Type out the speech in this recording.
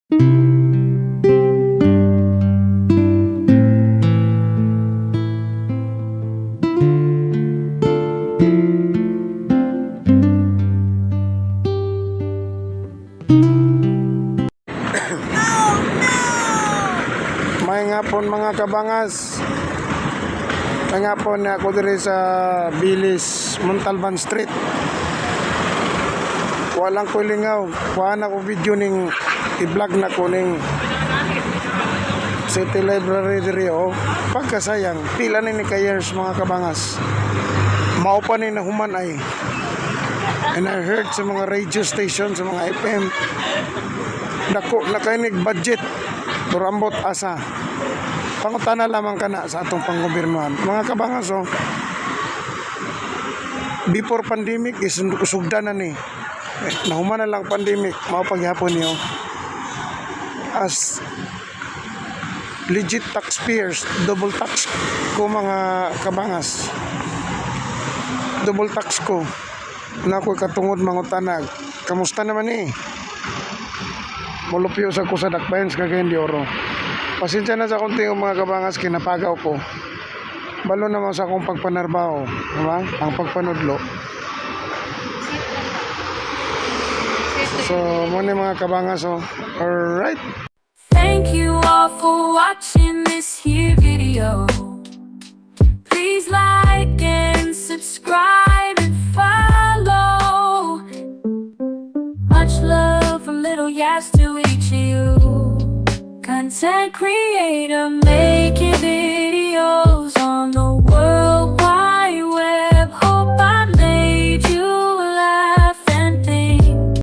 Maayong hapon, mga kabangas. Maayong hapon na ako diri sa Bilis, Montalban Street. Walang ko lingaw. Kuha na ko video ning i-vlog na ko ning City Library diri oh. Pagkasayang, pila ni ka years, mga kabangas. Mao pa ni nahuman ay. And I heard sa mga radio station, sa mga FM, dako na kay nig budget. Pero ambot asa. Pangutana lamang kana sa atong panggobyernohan. Mga kabangas oh, before pandemic is sugdan na ni. Eh, nahuman na lang pandemic, mao paghapon niyo. As legit taxpayers, double tax ko, mga kabangas. Double tax ko. Na ako'y katungod mangutanag. Kamusta naman eh? Molupyo sa ko sa Dakbayan sa Cagayan de Oro. Pasensya na sa konti, mga kabangas, kinapagaw ko. Balo naman sa akong pagpanarbaho, di ba? Ang pagpanudlo. So, muna mga kabangas, oh. Alright. Thank you all for watching this here video. Please like and subscribe and follow. Much love from Little Yas to each of you. Content creator making videos on the